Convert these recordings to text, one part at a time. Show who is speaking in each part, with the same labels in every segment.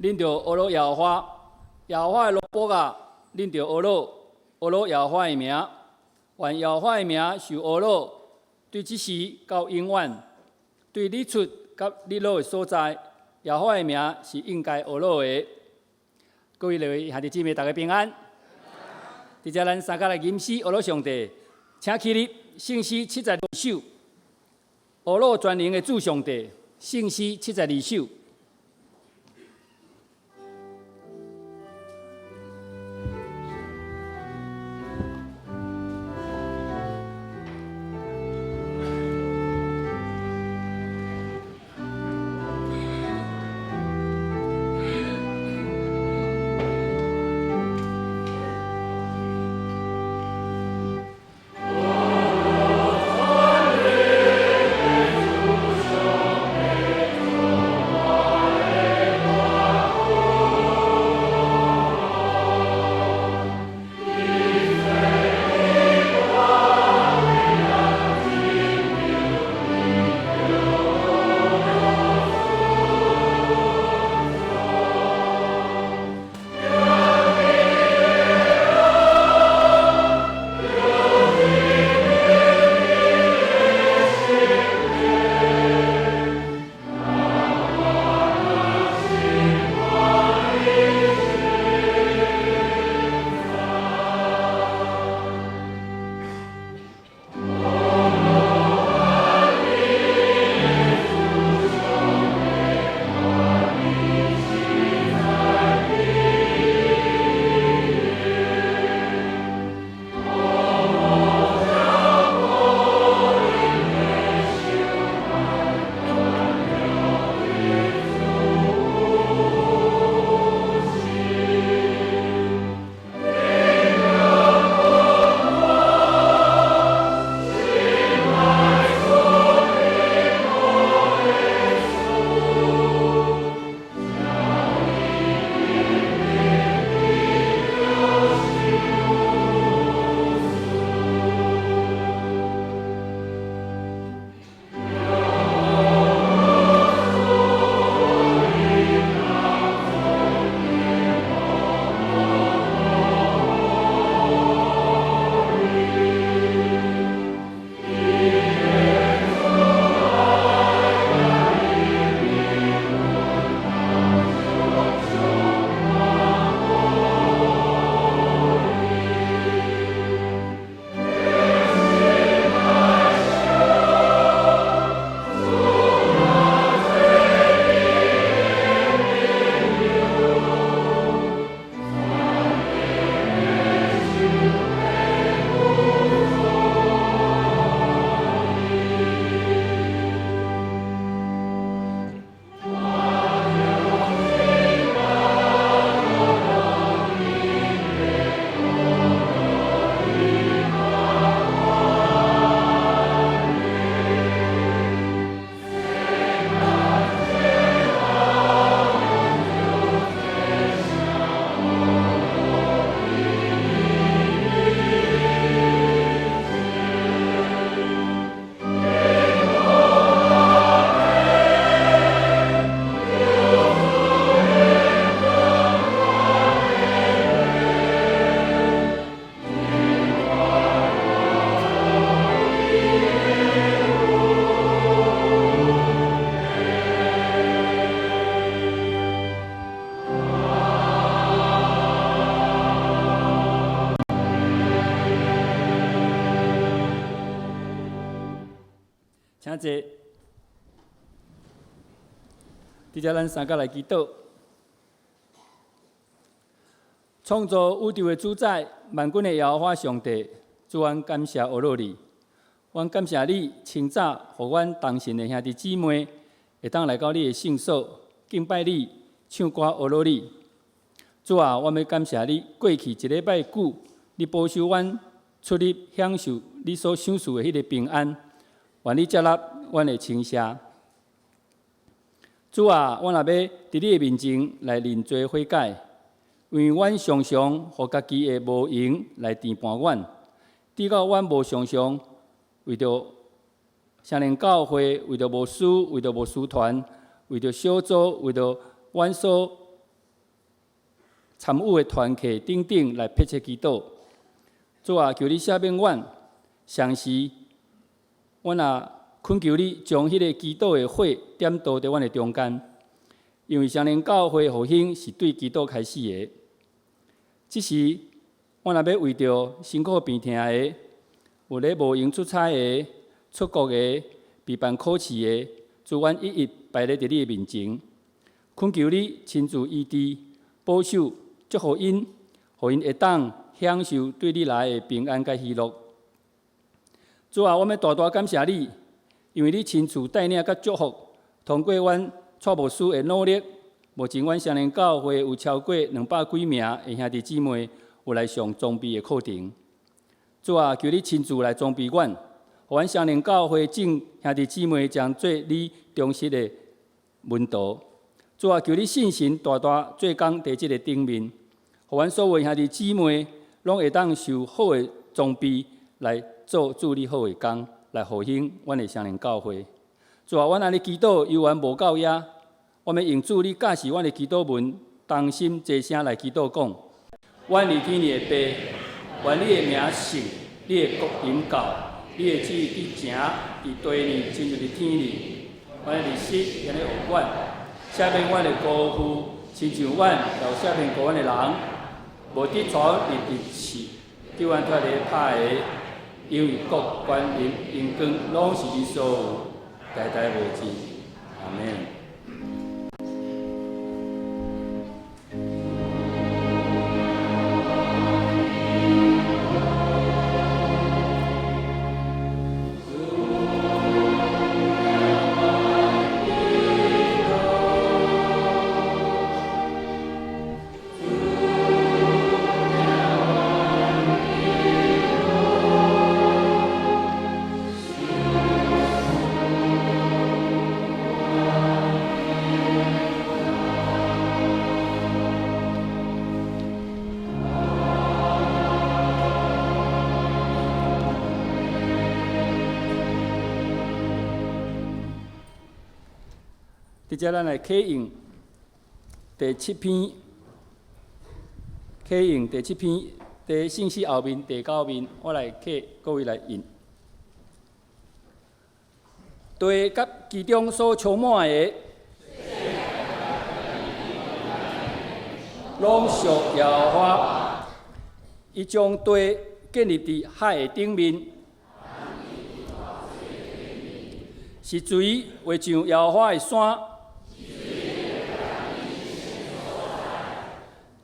Speaker 1: 恁著呵咾耶和華，耶和華的奴僕啊，恁著呵咾，呵咾耶和華的名，願耶和華的名受呵咾，對這時到永遠，對日出佮日落的所在，耶和華的名是應該呵咾的。各位來兄弟姊妹，大家平安。佇遮咱三佮來吟詩呵咾上帝，請起立，聖詩72首，呵咾全能的主上帝，聖詩72首。請坐。佇遮咱三佮來祈禱。創造宇宙的主宰，萬軍的耶和華上帝，主，阮感謝呵咾你，阮感謝你清早予阮同信的兄弟姊妹會當來到你的聖所敬拜你、唱歌呵咾你。主啊，阮欲感謝你，過去一禮拜久，你保守阮出入享受你所賞賜的彼个平安。願你接納阮的稱謝。主啊，阮若欲佇你的面前來認罪悔改，因為阮常常予家己的無閒來纏絆阮，直到阮無常常為著少年教會，為著牧師，為著牧師團，為著小組，為著阮所參與的團契等等來迫切祈禱。主啊，求你赦免阮，同時，阮也懇求你將彼个祈禱的火點著佇阮的中間，因為雙靈教會復興是對祈禱開始的。這時，阮也欲為著辛苦病疼的，有咧無閒出差的、出國的、備辦考試的，主阮一一擺咧佇你的面前，懇求你親自醫治、保守、祝福𪜶，予𪜶會當享受對你來的平安佮喜樂。主啊，我欲大大感謝你，因為你親自帶領佮祝福，通過阮蔡牧師的努力，目前阮雙靈教會有超過200幾名的兄弟姊妹有來上裝備的課程。主啊，求你親自來裝備阮，予阮雙靈教會眾兄弟姊妹將做你忠實的門徒。主啊，求你聖神大大做工佇這个頂面，予阮所有兄弟姊妹攏會當受好的裝備來做主你好的工，來復興阮的雙靈教會。主啊，阮按呢祈禱猶原無夠遐，我欲用主你教示阮的祈禱文，同心齊聲來祈禱講：阮佇天的父，願你的名聖，你的國臨到，你的旨意佇成佇地裡，親像佇天裡。阮的日食今日予阮，赦免阮的過負，親像阮也有赦免過阮的人。無得帶阮入佇試，救阮脫離歹的，因為國權能榮光攏是你所有，代代無盡。阿們。佇遮咱來啟用第七篇，啟用第七篇，佇聖詩後面第九面，我來啟各位來印。地佮其中所充滿的，攏屬耶和華。伊將地建立佇海的頂面，是誰畫上耶和華的山？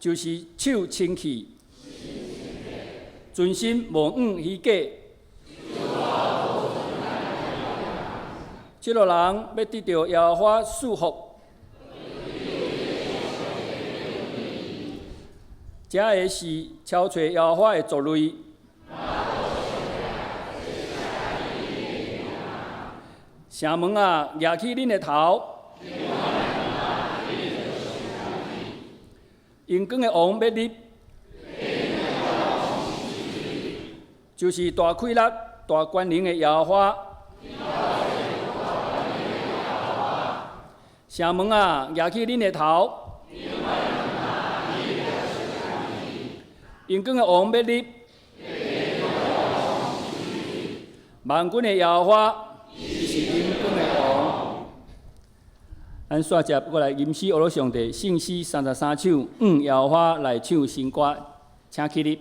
Speaker 1: 就是手清氣，存心無枉虛假。這路人欲得著耶和華賜福，這个是超揣耶和華的族類。城門啊，舉起恁的頭！榮光的王欲入，就是大氣力、大權能的耶和華。城門啊，舉起恁的頭！榮光的王欲入，萬軍的耶和華，伊是榮光的王。咱煞接過來吟詩，學了上帝聖詩33首，向耶和華來唱新歌，請起立。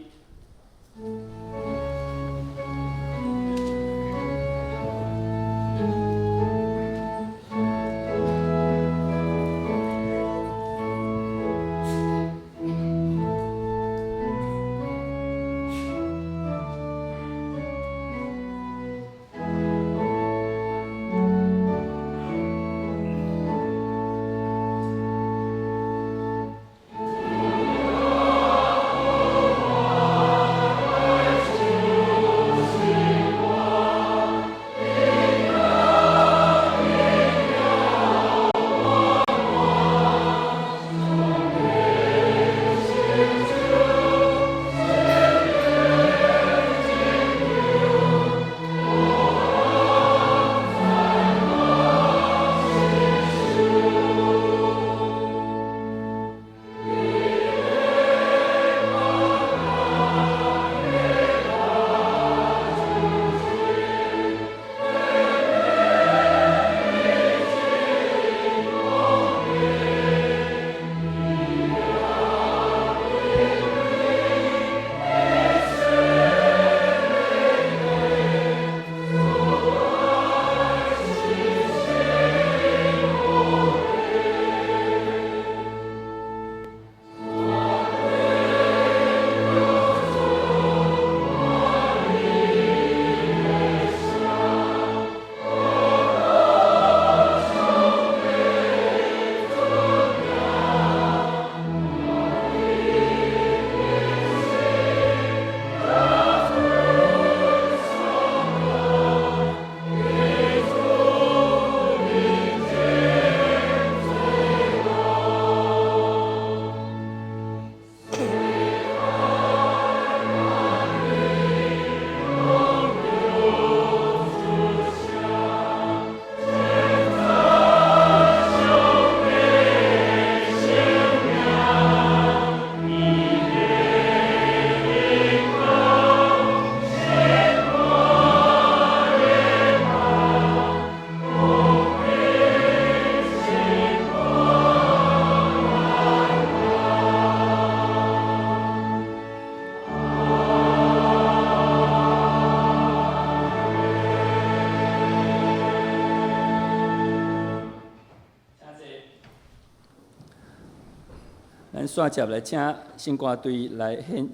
Speaker 1: 煞接來請聖歌隊來獻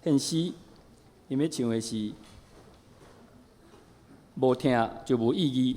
Speaker 1: 獻詩，𪜶欲唱的是無疼就無意義。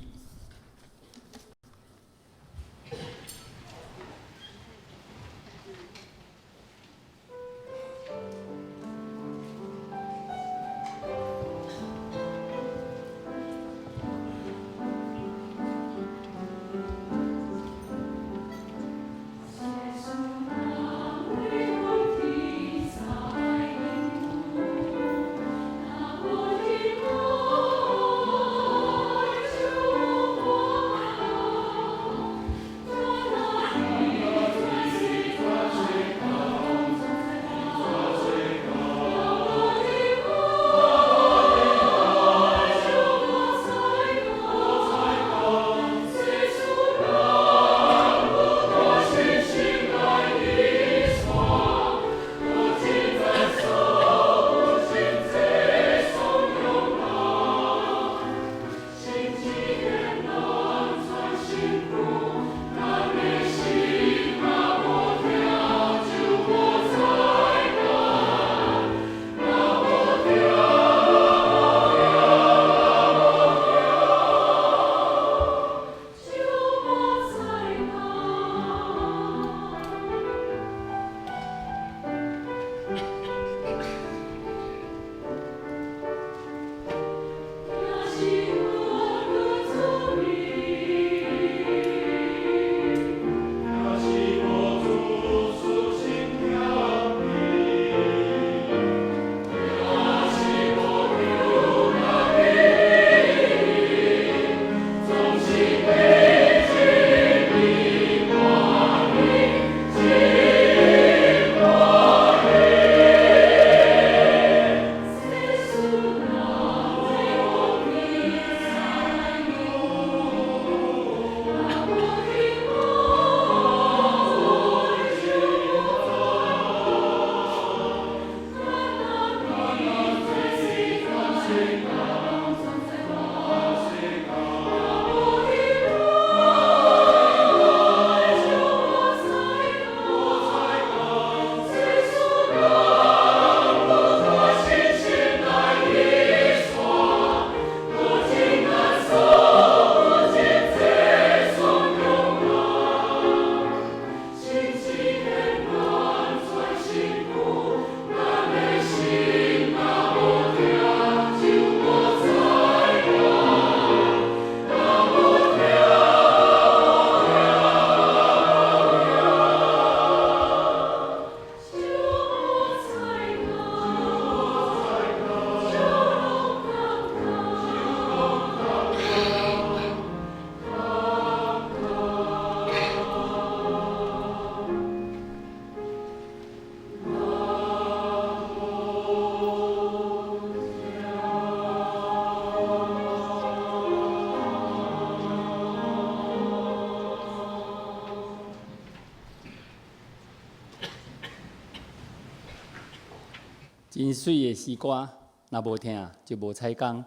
Speaker 1: 真媠的詩歌，若無疼就無彩工。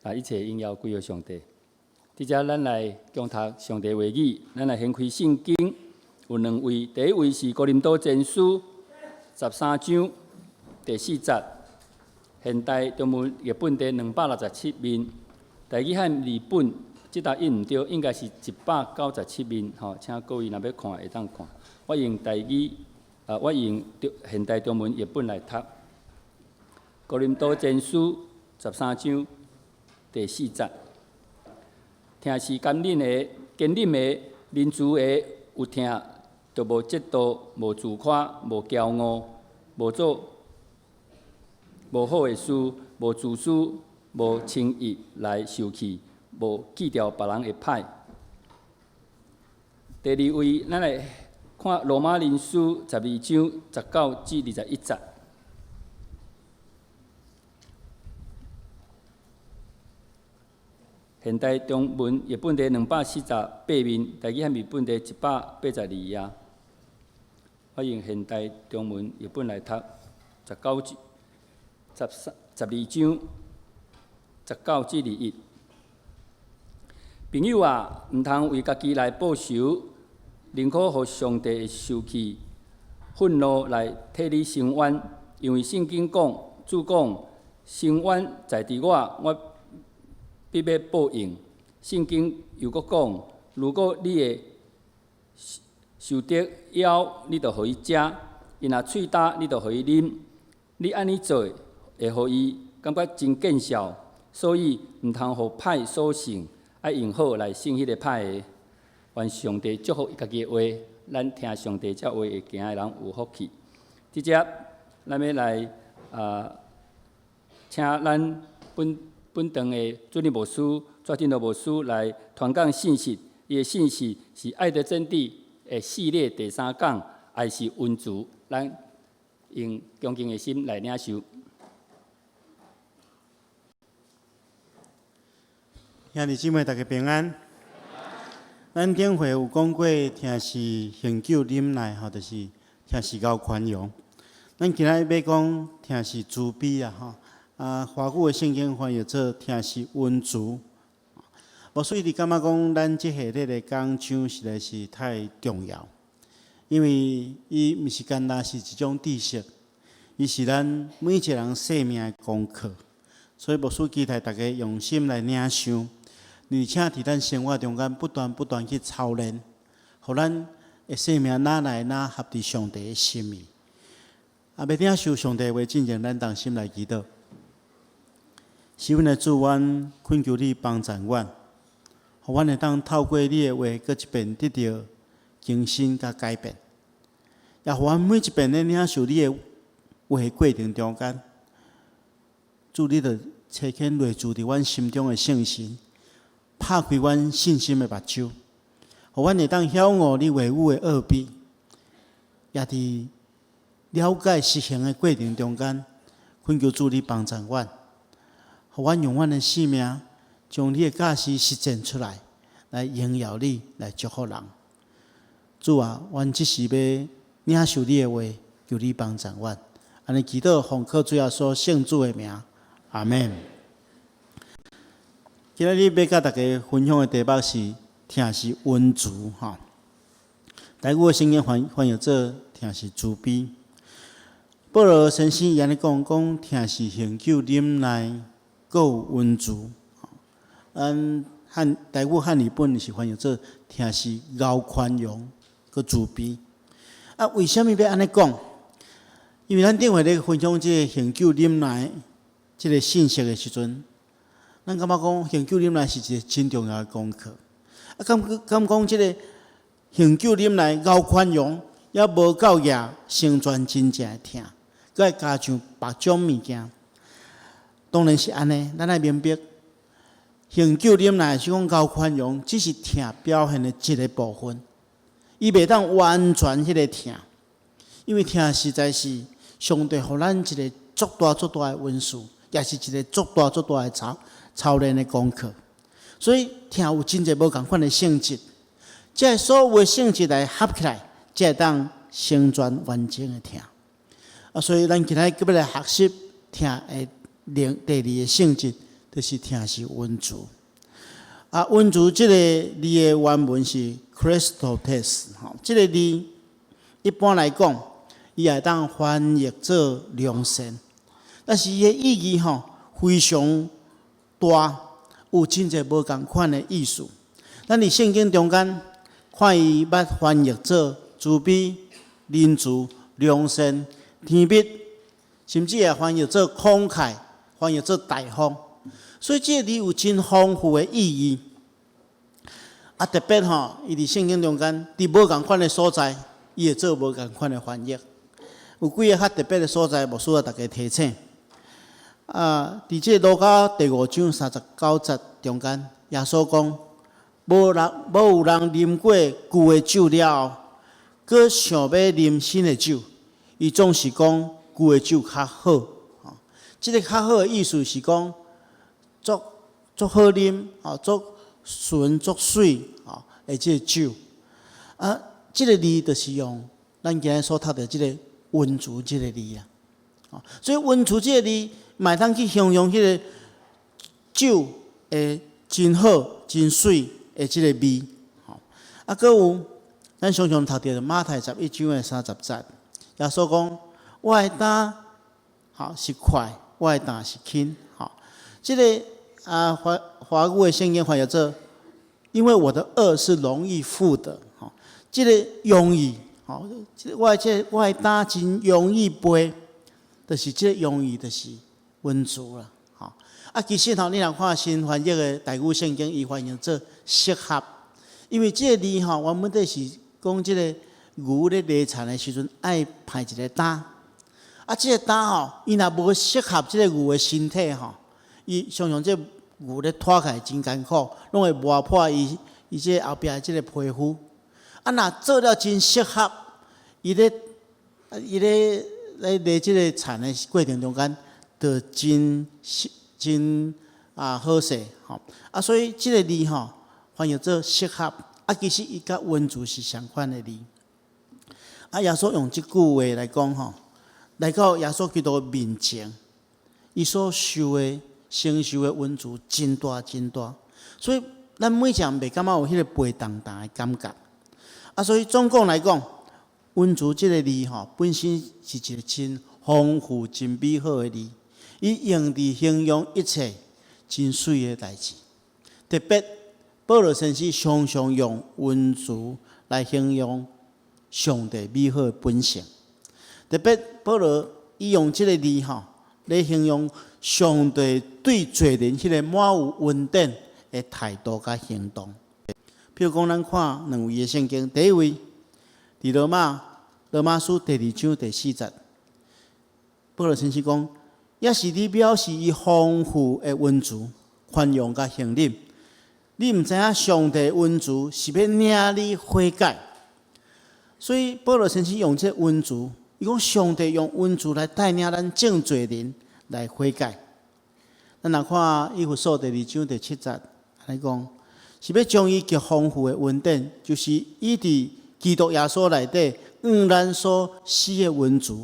Speaker 1: 啊，一切榮耀歸予上帝。佇遮咱來共讀上帝話語，咱來掀開聖經，有兩位，第一位是哥林多前書13章第四節，現代中文譯本第267面，台語漢字本這搭印毋著，應該是197面吼，請各位若欲看會當看。我用台語，啊，我用現代中文譯本來讀。哥林多前書十三章第四節，疼是堅忍的，堅忍的，仁慈的，有疼就無嫉妒，無自誇，無驕傲，無做無好的事，無自私，無輕易來受氣，無記著別人的歹。第二位，咱來看羅馬人書12章19至21節。現代中文譯本第248面，台語漢字本第182頁。我用現代中文譯本來讀，十九節、十三、12章19至21。朋友啊，毋通為家己來報仇，寧可予上帝的受氣，憤怒來替你伸冤，因為聖經講，主講，伸冤在佇我，我必欲報應。聖經又閣講，如果你的仇敵枵，你就予伊食；伊若喙焦，你就予伊啉。你按呢做，會予伊感覺真見笑。所以毋通予歹所勝，愛用好來勝彼個歹的。願上帝祝福伊家己的話，咱聽上帝這話會行的人有福氣。這節咱欲來啊，請咱本本堂的主任牧師、蔡振樂牧師來傳講信息。伊的信息是愛的真諦的系列第三講，愛是恩慈。咱用恭敬的心來領受。
Speaker 2: 兄弟姊妹，大家平安。咱頂回有講過，疼是恆久忍耐，吼，就是疼是夠寬容。咱今仔日欲講疼是慈悲啊，吼。啊，華語的聖經翻譯做疼是恩慈。牧師一直感覺講，咱這系列的講章實在是太重要，因為伊毋是干焦是一種知識，伊是咱每一個人生命的功課。所以牧師期待大家用心來領受，而且佇咱生活中間不斷不斷去操練，予咱的生命愈來愈合佇上帝的心意。啊，欲領受上帝的話，進前咱同心來祈禱。是阮的主，阮懇求你幫助阮，予阮會當透過你的話，閣一遍得著更新佮改變，也予阮每一遍咧領受你的話的過程中間，主你著差遣內住佇阮心中的聖神，拍開阮信心的目睭，予阮會當曉悟你話語的奧秘，也佇了解實行的過程中間，懇求主你幫助阮。予阮用阮的生命，將你的教示實踐出來，來榮耀你，來祝福人。主啊，阮這時欲領受你的話，求你幫助阮。按呢祈禱，奉靠主耶穌聖子的名，阿們。今仔日欲佮大家分享的題目是疼是恩慈，吼。台語的聖經翻翻譯做疼是慈悲。保羅先生伊按呢講，講疼是恆久忍耐，閣有恩慈。咱漢台語漢語本是翻譯做疼是夠寬容，閣慈悲。啊，為啥物欲按呢講？因為咱頂回咧分享這個恆久忍耐這個信息的時陣，咱感覺講恆久忍耐是一個真重要的功課。啊，敢敢講這個恆久忍耐、夠寬容，猶無夠額成全真正的疼，閣愛加上別種物件。當然是按呢，咱愛明白，恆久忍耐是講夠寬容，只是疼表現的一個部分，伊袂當完全彼個疼，因為疼實在是上帝予咱一個足大足大的恩賜，也是一個足大足大的操操練的功課。所以疼有真濟無仝款的性質，這所有的性質來合起來，才會當成全完整的疼。啊，所以咱今仔日閣欲來學習疼的另第二个性質，就是疼是恩慈。啊，恩慈這個字的原文是 Chrestotes，吼，這個字一般來講，伊會當翻譯做良善，但是伊的意義吼非常大，有真濟無仝款的意思。咱佇聖經中間看伊捌翻譯做慈悲、仁慈、良善、甜蜜，甚至會翻譯做慷慨。翻譯做大方，所以這個字有真豐富的意義。啊，特別吼，伊佇聖經中間，佇無仝款的所在，伊會做無仝款的翻譯。有幾个較特別的所在，牧師共大家提醒。啊，佇這個路加第五章三十九節中間，耶穌講：無人無有人啉過舊的酒了後，閣想欲啉新的酒，伊總是講舊的酒較好。這个較好的意思是講，足足好啉，吼，足純足媠，吼的這个酒。啊，這个字就是用咱今日所讀著這个恩慈這个字啊。所以恩慈這个字，嘛會當去形容彼个酒會真好、真媠的這个味。吼，啊，閣有咱常常讀著馬太十一章的三十節，耶穌講：我的擔吼是快，我的擔是輕。吼，這个啊華華語的聖經翻譯做：因為我的軛是容易負的。吼，這个容易，吼，我的擔真容易背，就是這个容易，就是溫慈啦。吼，啊，其實吼，你若看新翻譯的台語聖經，伊翻譯做適合，因為這个字吼，原本底是講這个牛咧犁田的時陣，愛排一个擔。啊，這个擔吼，伊若無適合這個牛的身體吼，伊常常這个牛咧拖起來真艱苦，攏會磨破伊這後壁的這個皮膚。啊，若做了真適合，伊咧犁這個田的過程中間，就真真啊好勢吼。啊，所以這個字吼，翻譯做適合。啊，其實伊佮溫慈是相款的字。啊，耶穌用這句話來講吼，來到耶穌基督面前，伊所受的、承受的恩慈真大真大，所以咱每一人袂感覺有彼個背重重的感覺。啊，所以總共來講，恩慈這个字吼，本身是一個真豐富、真美好的字，伊用佇形容一切真媠的代誌。特別保羅先生常常用恩慈來形容上帝美好的本性。特別保羅伊用這个字吼，來形容上帝對罪人彼個滿有恩典的態度佮行動。譬如講，咱看兩位的聖經，第一位佇羅馬書第二章第四節，保羅先生講，抑是你藐視伊豐富的恩慈、寬容佮容忍，你毋知影上帝恩慈是欲領你悔改。所以保羅先生用這個恩慈，伊講上帝用恩慈來帶領咱眾罪人來悔改。咱若看以弗所第二章第七節來講，是欲將伊極豐富的恩典，就是伊佇基督耶穌內底，向咱所施的恩慈，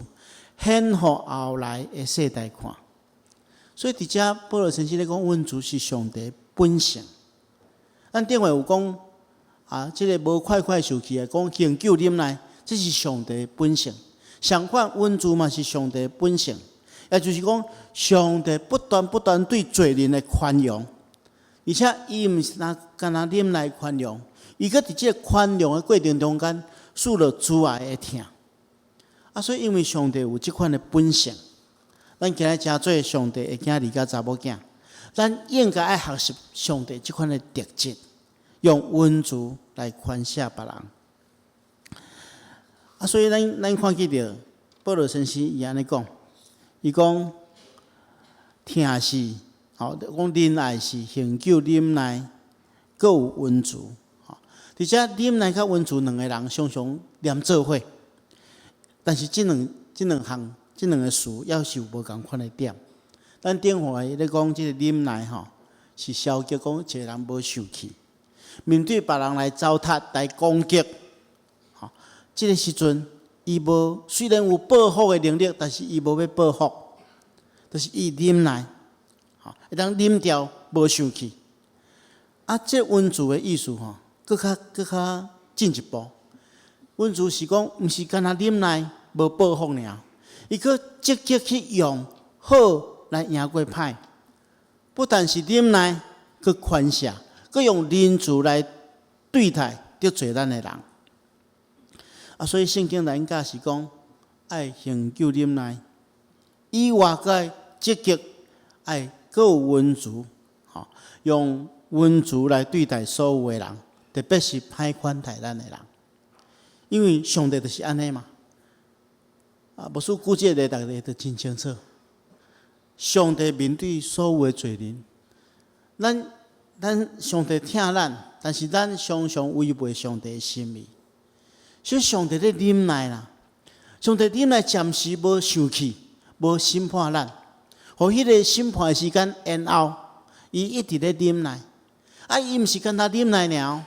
Speaker 2: 顯予後來的世代看。所以佇遮保羅先生咧講，恩慈是上帝本性。咱頂回有講啊，這个無快快受氣的講恆久忍耐，這是上帝本性。相反，恩慈嘛是上帝本性，也就是講，上帝不斷不斷對罪人的寬容，而且伊毋是干焦忍耐寬容，伊閣佇這个寬容的過程中間，賜了慈愛的疼。啊，所以因為上帝有這款的本性，咱今日成做上帝的囝兒佮查某囝，咱應該愛學習上帝這款的特質，用恩慈來寬赦別人。啊，所以咱看見著保羅先生伊按呢講，伊講疼是，吼，講仁愛是恆久忍耐，閣有恩慈。吼，佇遮忍耐佮恩慈兩個人常常連做伙，但是這兩項這兩個詞猶是有無仝款的點。咱頂回咧講這个忍耐吼，是消極講一個人無受氣，面對別人來糟蹋、來攻擊，吼，這个時陣伊無雖然有報復的能力，但是伊無欲報復，就是伊忍耐，吼，會當忍掉無生氣。啊，這恩慈的意思吼，閣較進一步。恩慈是講，毋是干焦忍耐無報復爾，伊閣積極去用好來贏過歹，不但是忍耐，閣寬赦，閣用仁慈來對待得罪咱的人。啊，所以聖經來教是講，愛恆久忍耐，以外閣愛積極，愛閣有恩慈，吼，用恩慈來對待所有的人，特別是歹款待咱的人，因為上帝就是按呢嘛。啊，牧師舉這個例，大家都真清楚。上帝面對所有的罪人，咱上帝疼咱，但是咱常常違背上帝的心意。所以上帝咧忍耐啦，上帝忍耐暫時無生氣，無審判咱，予彼個審判的時間延後，伊一直咧忍耐。啊，伊毋是干焦忍耐爾，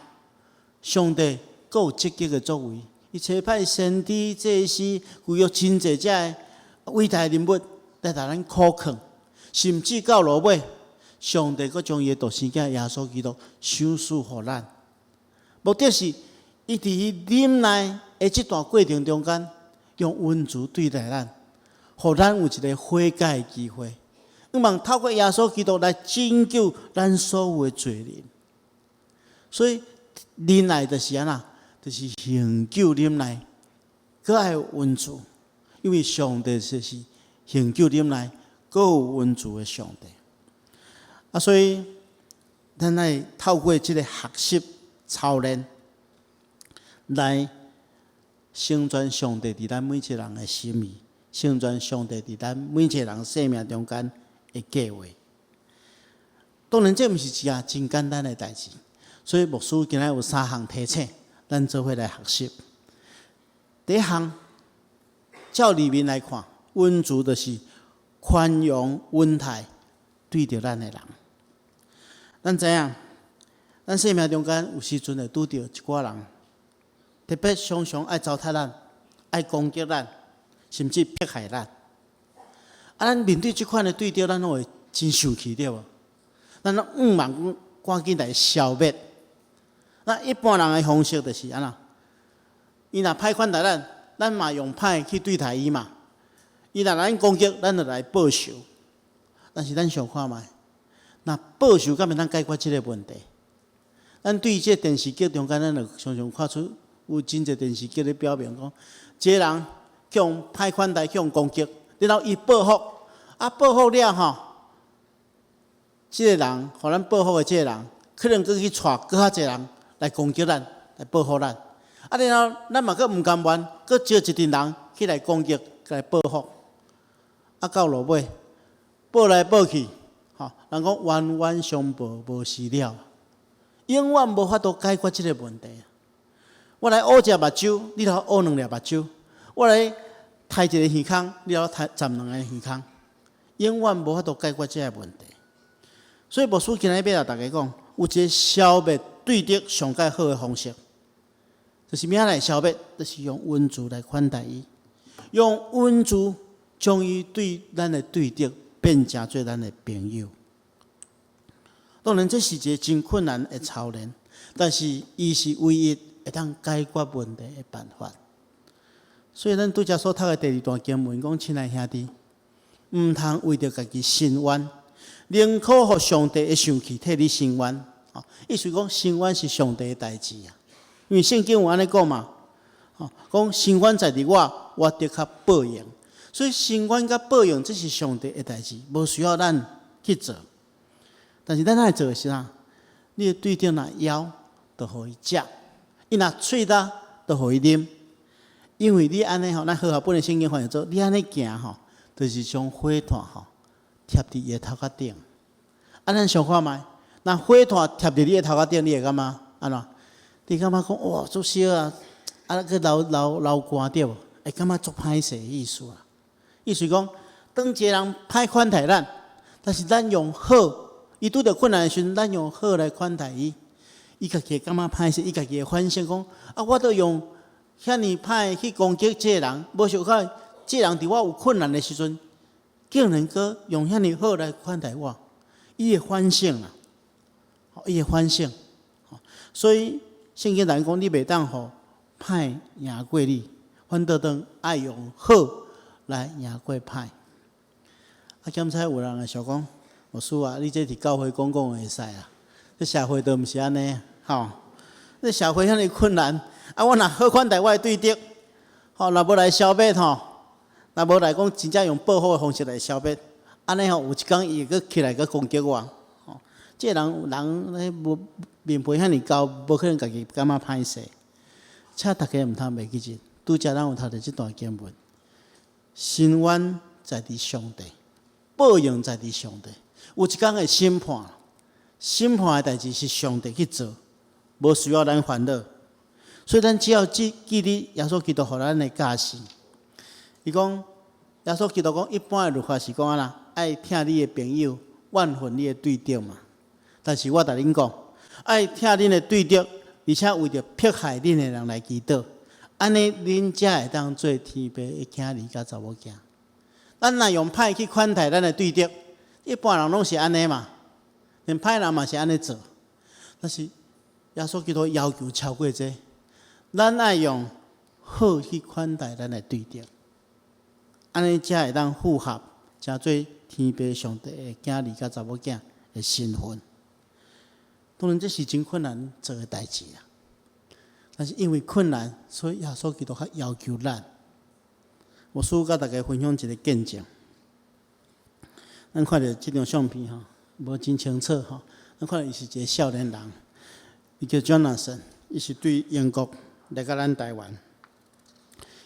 Speaker 2: 上帝閣有積極的作為，伊差派先知、祭司、舊約真濟遮个偉大人物來共咱苦勸，甚至到落尾，上帝閣將伊的獨生囝耶穌基督賞賜予咱。目的是，伊佇伊忍耐的這段過程中間，用恩慈對待咱，予咱有一个悔改的機會。向望透過耶穌基督來拯救咱所有的罪人。所以忍耐就是按怎？就是恆久忍耐，閣愛有恩慈，因為上帝就是恆久忍耐，閣有恩慈的上帝。啊，所以咱愛透過這个學習操練，來成全上帝佇咱每一個人的心意，成全上帝佇咱每一個人生命中間的計劃。當然，這毋是一件真簡單的代誌，所以牧師今仔有三項提醒，咱做伙來學習。第一項，照字面來看，恩慈就是寬容、溫待對著咱的人。咱知影，咱生命中間有時陣會拄著一寡人，特別常常愛糟蹋咱、愛攻擊咱，甚至迫害咱。啊，咱面對這款的對敵，咱攏會真生氣，對無？咱攏向望講趕緊來消滅。那一般人的方式就是按怎？伊若歹款待咱，咱嘛用歹去對待伊嘛。伊若來攻擊，咱就來報仇。但是咱想看覓，若報仇敢會當解決這个問題？咱對這電視劇中間，咱就常常看出有真濟電視劇咧表明講，這个人去予歹款待，去予攻擊，然後伊報復，啊報復了吼，這个人，予咱報復的這个人，可能閣去帶閣較濟人來攻擊咱，來報復咱。啊，然後咱嘛閣毋甘願，閣招一陣人去來攻擊，來報復。啊，到落尾，報來報去，吼，人講冤冤相報無時了，永遠無法度解決這个問題。我來烏一粒目睭，你來烏兩粒目睭；我來刣一个耳空，你來刣十兩個耳空，永遠無法度解決這个問題。所以牧師今日欲來逐家講，有一个消滅對敵上蓋好的方式，就是欲按怎來消滅？就是用恩慈來款待伊，用恩慈將伊對咱的對敵變成做咱的朋友。當然，這是一个真困難的操練，但是伊是唯一會當解決問題的辦法。所以，咱拄才所讀的第二段經文講：親愛兄弟，毋通為著家己伸冤，寧可予上帝的生氣替你伸冤。意思講，伸冤是上帝的代誌啊。因為聖經有按呢講嘛，講伸冤在佇我，我的確報應。所以伸冤佮報應，這是上帝的代誌，無需要咱去做。但是咱愛做的是啥？你的對敵若枵，就予伊食；伊若喙焦，就予伊啉。因為你按呢吼，咱和合本的聖經翻譯做，你按呢行吼，就是將火炭吼貼佇伊的頭殼頂。啊，咱想看覓？若火炭貼佇你的頭殼頂，你會感覺按怎？你感覺講哇，足燒啊！啊，閣流流流汗對無？會感覺足歹勢的意思啊。意思講，當一个人歹款待咱，但是咱用好，伊拄著困難的時陣，咱用好來款待伊，伊家己會感覺歹勢，伊家己會反省講：啊，我都用遐爾歹去攻擊這个人，無想到這个人佇我有困難的時陣，竟然閣用遐爾好來款待我，伊會反省啊，伊會反省。所以聖經內講，你袂當予歹贏過你，反倒當愛用好來贏過歹。啊，檢采有人會想講，牧師啊，你這佇教會講講會使啊，這社會都毋是按呢，吼。這社會遐爾困難，啊，我若好款待我的對敵，吼，若無來消滅吼，若無來講真正用報復的方式來消滅，按呢吼，有一工伊會閣起來閣攻擊我，吼，這个人人咧無面皮遐爾厚，無可能家己感覺歹勢。請大家毋通袂記得，拄才咱有讀著這段經文，伸冤在佇上帝，報應在佇上帝。有一工會審判，審判的代誌是上帝去做，無需要咱煩惱。所以咱只要記記得耶穌基督予咱的教示。伊講耶穌基督講，一般的律法是講按怎？愛疼你的朋友，怨恨你的對敵嘛。但是我共恁講，愛疼恁的對敵，而且為著迫害恁的人來祈禱，按呢恁才會當做天父的囝兒佮查某囝。咱若用歹去款待咱的對敵，一般人攏是按呢嘛，連歹人嘛是按呢做。但是耶穌基督要求超過這，咱愛用好去款待咱的對敵，按呢才會當符合成做天父上帝的囝兒佮查某囝的身份。當然，這是真困難做的代誌啊！但是因為困難，所以耶穌基督較要求咱。我想佮大家分享一个見證。咱看著這張相片吼，無真清楚吼。咱看著伊是一个少年人，伊叫 Jonathan，伊是對英國來到咱台灣。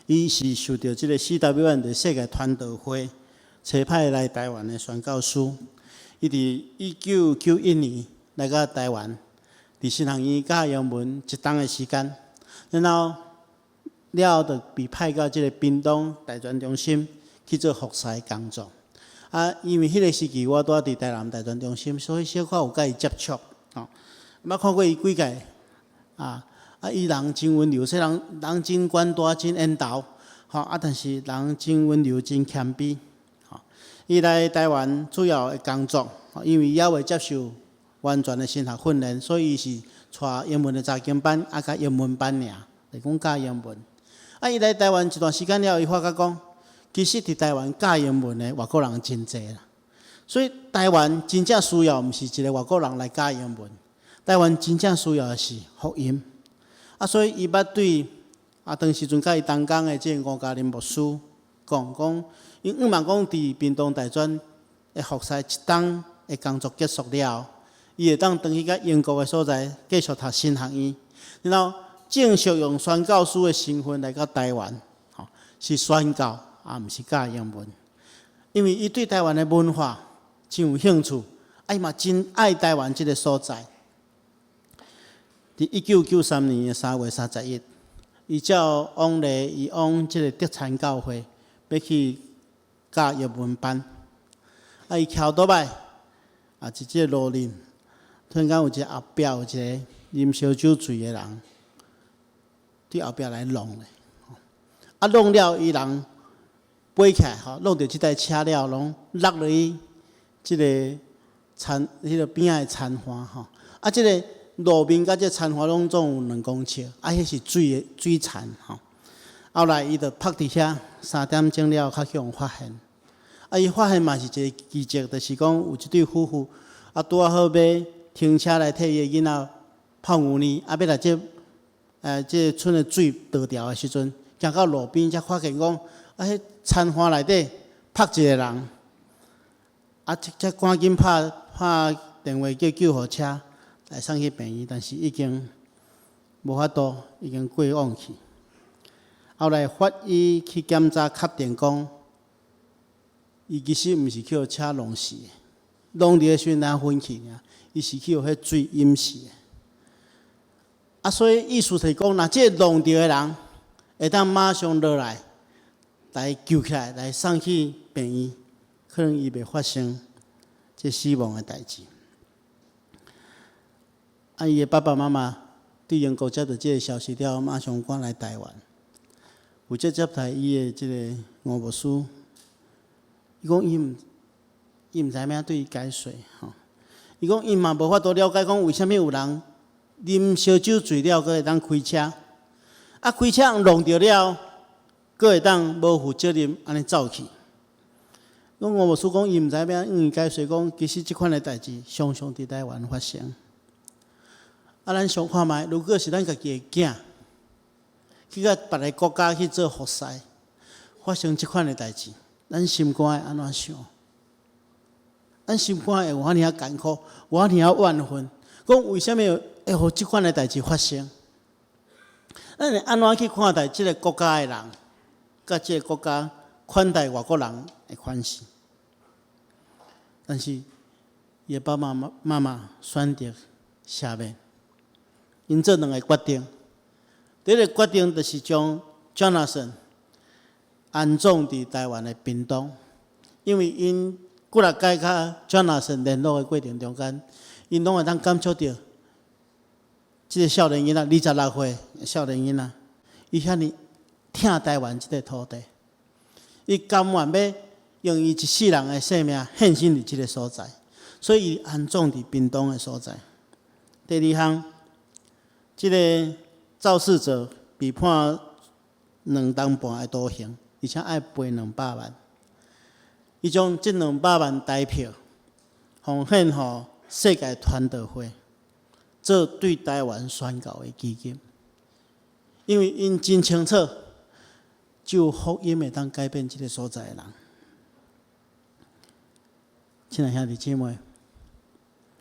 Speaker 2: 伊是受著這个 CWN 的世界傳道會差派來台灣的宣教師。伊佇1991年來到台灣，佇神學院教英文一冬的時間，然後了後就被派到這个屏東大專中心去做服侍工作。啊，因為彼个時期我拄仔佇台南大專中心，所以小可有佮伊接觸，吼。捌看過伊幾屆，啊啊，伊人真溫柔，雖然人真懸大，真緣投，吼啊，但是人真溫柔，真謙卑，吼。伊來台灣主要的工作，因為猶未接受完全的神學訓練，所以伊是帶英文的查經班，啊，佮英文班爾，就講教英文。啊，伊來台灣一段時間了後，伊發覺講，其實佇台灣教英文的外國人真濟啦，所以台灣真正需要毋是一个外國人來教英文，台灣真正需要的是福音。啊，所以伊捌對啊，當時陣佮伊同工的這个吳嘉玲牧師講講，伊向望講佇屏東大專的服侍一冬的工作結束了後，伊會當轉去佮英國的所在繼續讀神學院，然後正式用宣教師的身份來到台灣，吼，是宣教。啊，毋是教英文，因為伊對台灣的文化真有興趣，啊，伊嘛真愛台灣這个所在。佇1993年的3月31，伊照往例，伊往這个德餐教會欲去教英文班。啊，伊騎歐多擺，啊，佇這个路面，突然間有一个後壁有一个啉燒酒醉的人，佇後壁來挵咧，啊，挵了伊人飛起來吼，挵著這台車了，攏落落去這个田，彼个邊仔的田岸吼。啊，這个路面佮這个田岸攏總有2公尺，啊，彼是水的水田吼。後來伊就泊佇遐，3點鐘了，才去予發現。啊，伊發現嘛是一個奇蹟，就是講有一對夫婦，啊，拄仔好欲停車來替伊的囡仔泡牛奶，啊，欲來這，這个村的水倒掉的時陣，行到路邊才發現講，啊，彼田岸內底泊一个人，啊，才趕緊拍拍電話叫救護車來送去病院，但是已經無法度，已經過往去。後來法醫去檢查確定講，伊其實毋是去予車弄死的，弄佇的時陣昏去爾，伊是去予彼水淹死的。啊，所以意思就是講，若這个弄著的人會當馬上落來，來救起來，來送去病院，可能伊袂發生這死亡的代誌。啊，伊的爸爸媽媽對英國接到這个消息了後，馬上趕來台灣。負責接待伊的這个吳牧師，伊講伊毋知欲按怎對伊解釋吼。伊講伊嘛無法度了解講為啥物有人啉燒酒醉了，閣會當開車，啊開車弄著了，閣會當無負責任按呢走去。講吳牧師講伊毋知欲按怎伊解釋講，其實這款的代誌常常佇台灣發生。啊，咱想看覓，如果是咱家己的囝，去到別个國家去做服侍，發生這款的代誌，咱心肝會按怎想？咱心肝會有遐爾仔艱苦，有遐爾仔怨恨，講為啥物會予這款的代誌發生？咱會按怎去看待這个國家的人，佮這个國家款待外國人的款式？但是，伊的爸爸媽媽選擇赦免，𪜶做兩个決定。第一个決定就是將 Jonathan 安葬佇台灣的屏東，因為𪜶幾若擺佮 Jonathan 聯絡的過程中間，𪜶攏會當感觸著，這个少年囡仔26歲少年囡仔，伊遐爾疼台灣這个土地，伊甘願欲用伊一世人的性命獻身佇這个所在，所以伊安葬佇屏東的所在。第二項，這个肇事者被判2冬半的途程，而且愛賠兩百萬。伊將這兩百萬台票奉獻予世界傳道會，做對台灣宣教的基金。因為𪜶真清楚，只有福音會當改變這个所在的人。親愛兄弟姊妹，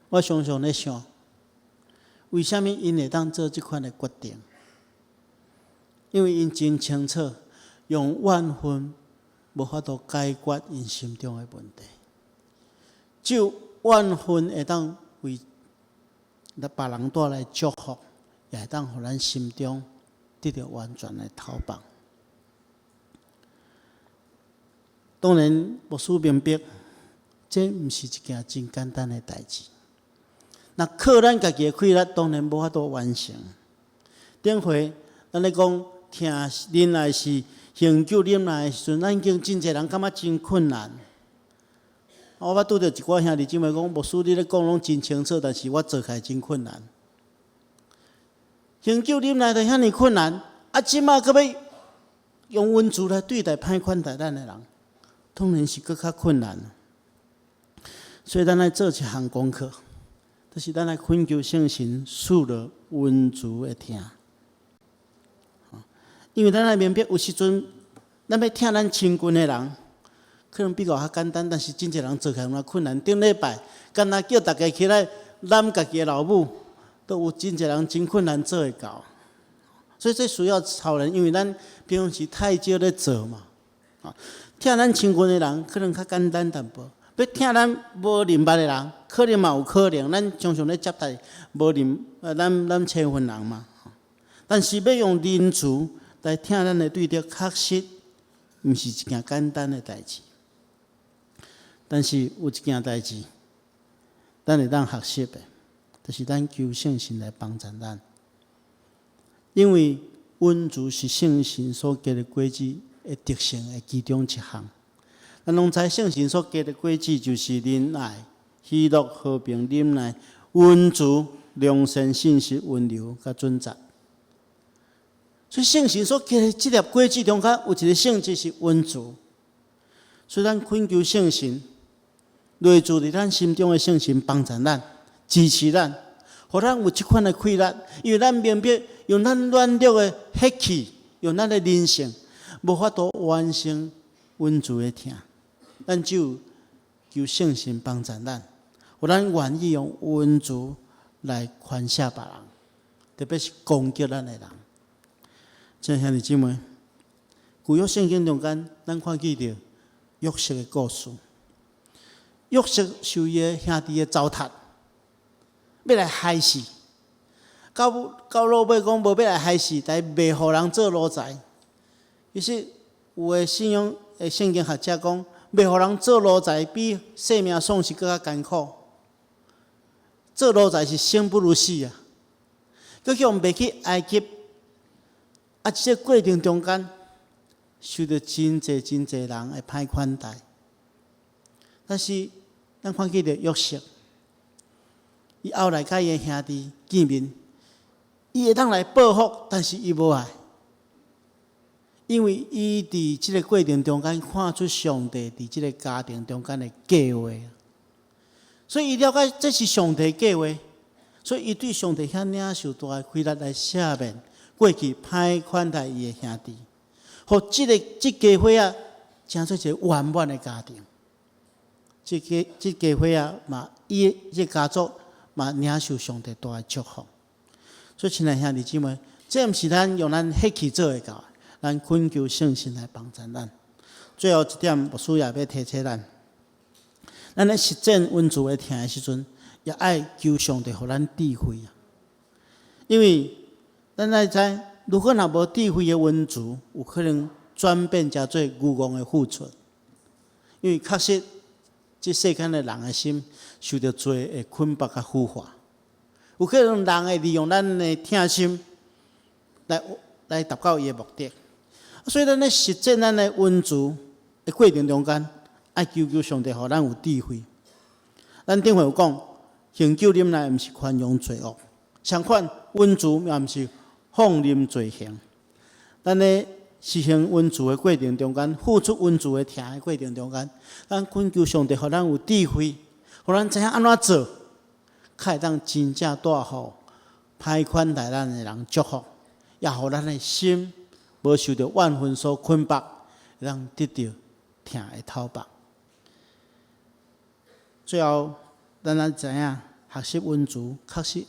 Speaker 2: 我常常咧想，為啥物𪜶會當做這款的決定？因為𪜶真清楚，用怨恨無法度解決𪜶心中的問題，只有怨恨會當為別人帶來祝福，也會當予咱心中得著完全的透放。當然，牧師明白，這毋是一件真簡單的代誌。若靠咱家己的氣力，當然無法度完成。頂回咱咧講疼忍耐是恆久忍耐的時陣，咱已經真濟人感覺真困難。我捌拄著一寡兄弟姊妹講，牧師你咧講攏真清楚，但是我做起來真困難。恆久忍耐就遐爾困難，啊，這馬閣欲用溫慈來對待歹款待咱的人，當然是閣較困難。所以咱愛做一項功課，就是咱愛懇求聖神賜予溫慈的疼。因為咱愛明白，有時陣咱欲疼咱親近的人，可能比較較簡單，但是真濟人做起來有困難。頂禮拜，干焦叫逐家起來攬家己的老母，都有真濟人真困難做會到。所以這需要操練，因為咱平常時太少咧做嘛。疼咱親近的人可能較簡單淡薄，欲疼咱無認捌的人，可能嘛有可能。咱常常咧接待無認，咱親份人嘛。但是欲用仁慈來疼咱的對敵，確實毋是一件簡單的代誌。但是有一件代誌，咱會當學習的，就是咱求聖神來幫助咱。因為溫慈是聖神所結的果子的特性的其中一項。咱攏知聖神所結的果子就是仁愛、喜樂、和平、忍耐、溫慈、良善、信實、溫柔、佮準則。所以聖神所結的這粒果子中間有一个性質是溫慈。所以咱懇求聖神，內住佇咱心中的聖神幫助咱、支持咱，予咱有這款的氣力。因為咱明白，用咱軟弱的血氣，用咱的人性，無法度完成溫慈的疼。咱只有求聖神幫助咱，予咱願意用溫慈來寬赦別人，特別是攻擊咱的人。親愛兄弟姊妹，舊約聖經中間，咱看見著約瑟的故事。約瑟受伊的兄弟的糟蹋，欲來害死。到落尾講無欲來害死，但賣予人做奴才。其實有的信仰的聖經學者講，賣予人做奴才比性命喪失閣較艱苦。做奴才是生不如死啊！閣去予賣去埃及，啊，這个過程中間，受著真濟真濟人的歹款待。但是咱看見著約瑟，伊後來佮伊的兄弟見面，伊會當來報復，但是伊無愛，因為伊佇這个過程中間看出上帝佇這个家庭中間的計劃，所以伊了解這是上帝計劃，所以伊對上帝遐領受大的氣力來赦免過去歹款待伊的兄弟，予這个這家伙仔成做一个圓滿的家庭。這个這家伙仔嘛，伊這家族嘛領受上帝大的祝福。所以，親愛兄弟姊妹，這毋是咱用咱血氣做會到的，咱懇求聖神來幫助咱。最後一點，牧師也欲提醒咱，咱咧實踐溫慈的疼的時陣，也愛求上帝予咱智慧啊。因為咱愛知，如果若無智慧的溫慈，有可能轉變成做愚戇的付出。因為確實，這世間的人的心受著罪的捆綁佮腐化，有可能人會利用咱的疼心來達到伊的目的。所以咱咧實踐咱的溫慈的過程中間，愛求求上帝予咱有智慧。咱頂回有講，恆久忍耐毋是寬容罪惡，相反溫慈也毋是放任罪行。咱咧實行恩慈的過程中間，付出恩慈的疼的過程中間，咱懇求上帝，予咱有智慧，予咱知影按怎做，較會當真正帶予歹款待咱的人祝福，也予咱的心無受著怨恨所捆縛，會當得著疼的透放。最後，咱愛知影學習恩慈確實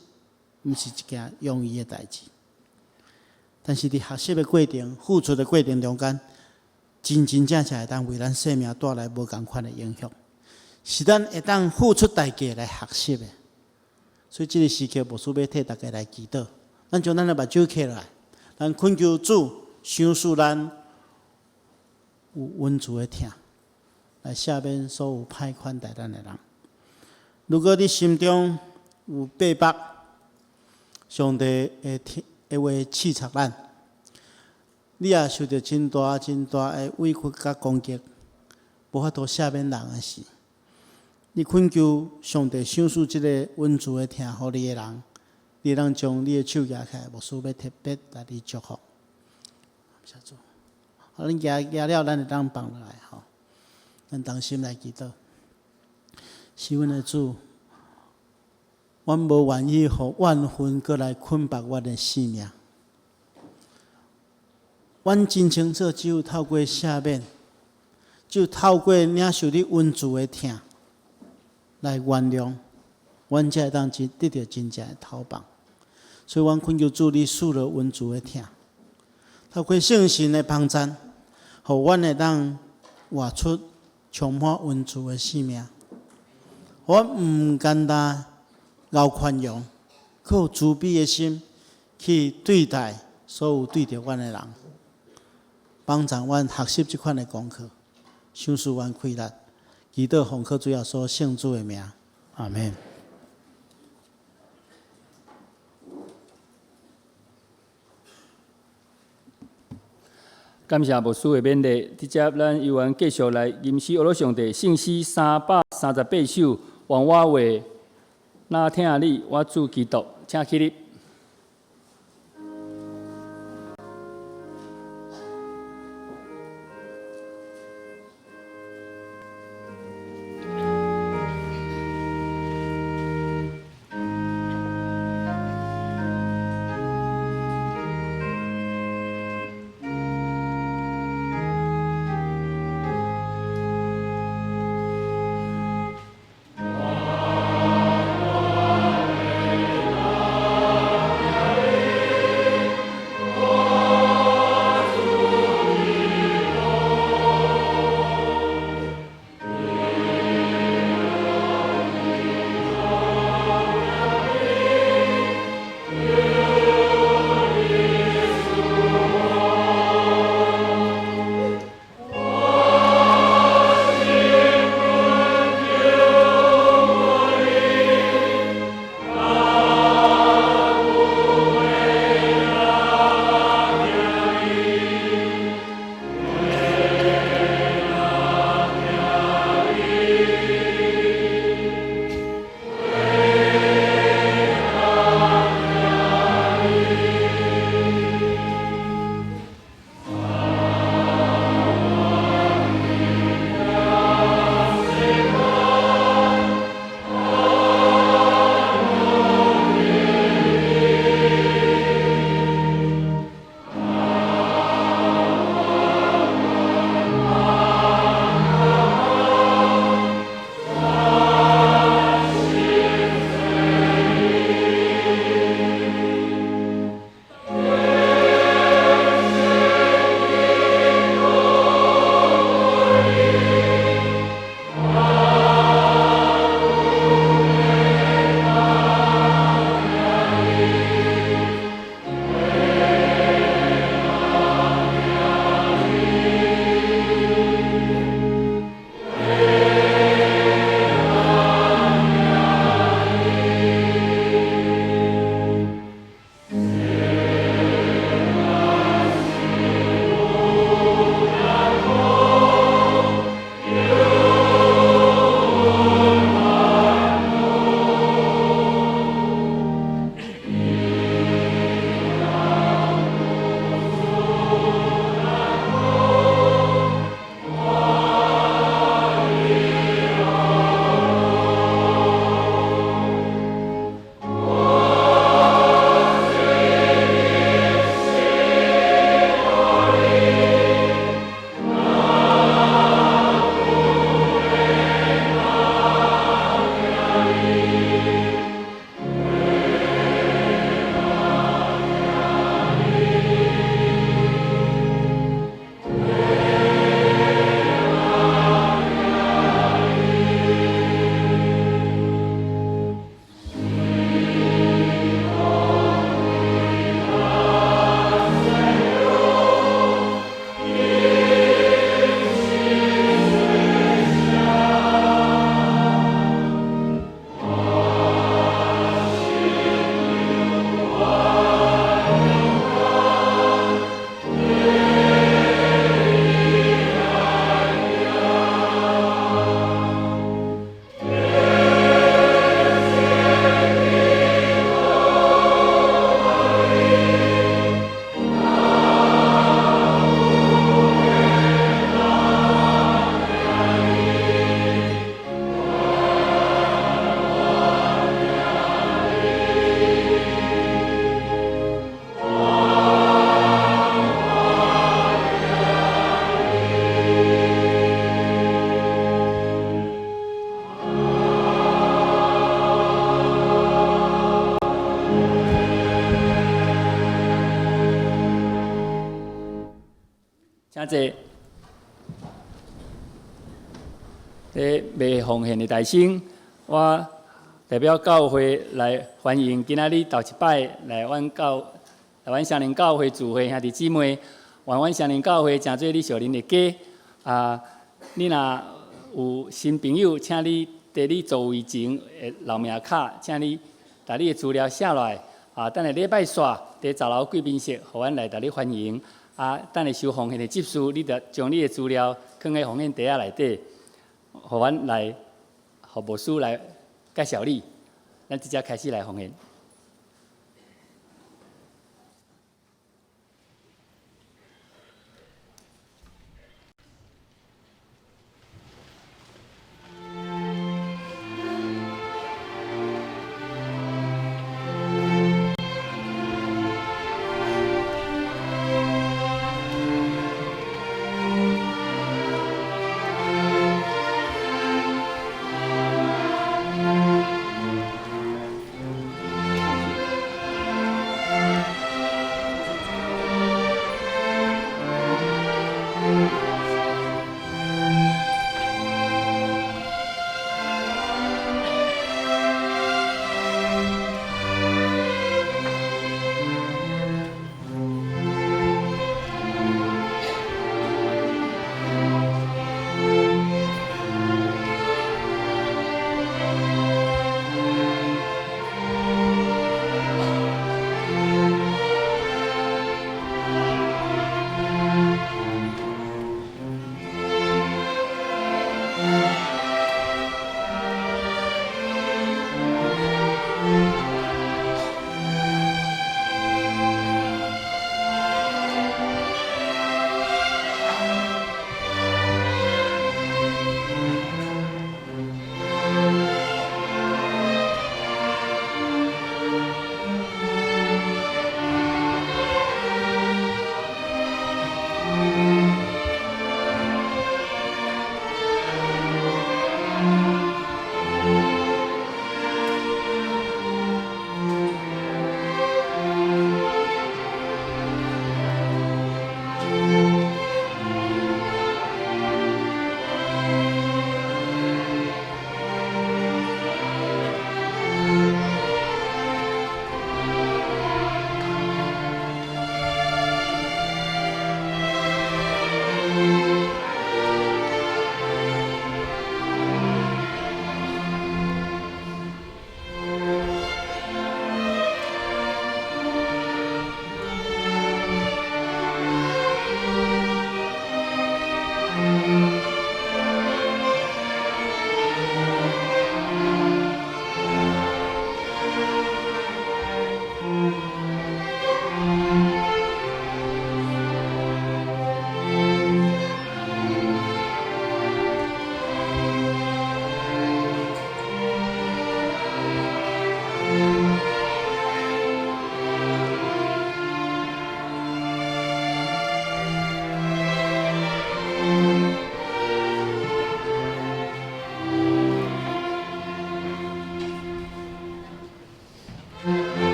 Speaker 2: 毋是一件容易的代誌。但是佇學習的過程、付出的過程中間，真真正正會當為咱生命帶來無仝款的影響，是咱會當付出代價來學習的。所以這个時刻，牧師欲替大家來祈禱。咱將咱的目睭閉落來，咱懇求主賞賜咱有恩慈的疼，來赦免所有歹款待咱的人。如果你心中有八百，上帝會聽。的話刺插咱，你也受著真大真大的委屈佮攻擊，無法度赦免人的時，你懇求上帝賞賜這个恩慈的疼予你的人，你會當將你的手舉起來，牧師欲特別來你祝福。謝主，好，恁舉舉了，咱會當放落來吼。咱同心來祈禱，是阮的主。阮無願意予怨恨閣來捆縛阮的生命。阮真清楚，只有透過赦免，只有透過領受你恩慈的疼來原諒，阮才會當真得著真正的透放。所以，阮懇求主，你賜予恩慈的疼，透過聖神的幫贊，予阮會當活出充滿恩慈的生命。阮毋簡單。𠢕寬容，閣有慈悲的心去對待所有對著阮的人，幫助阮學習這款的功課，賞賜阮氣力，祈禱奉靠主耶穌聖子的名，阿們。
Speaker 1: 感謝牧師的勉勵，這節咱猶原繼續來吟詩阿羅上帝聖詩338首，願我話若疼你，我主基督，請起立。
Speaker 3: 願我
Speaker 1: 坐。咧賣奉獻的大聲，我代表教會來歡迎今仔日頭一擺來阮教來阮雙連教會聚會兄弟姊妹，願阮雙連教會成做你屬靈的家。啊，你若有新朋友，請你佇你座位前的留名卡，請你共你的資料寫落來。啊，等下禮拜煞佇十樓貴賓室，予阮來共你歡迎。啊，等下收奉獻的執事，你著將你的資料囥佇奉獻袋仔內底，予阮來，予牧師來介紹你。咱直接開始來奉獻。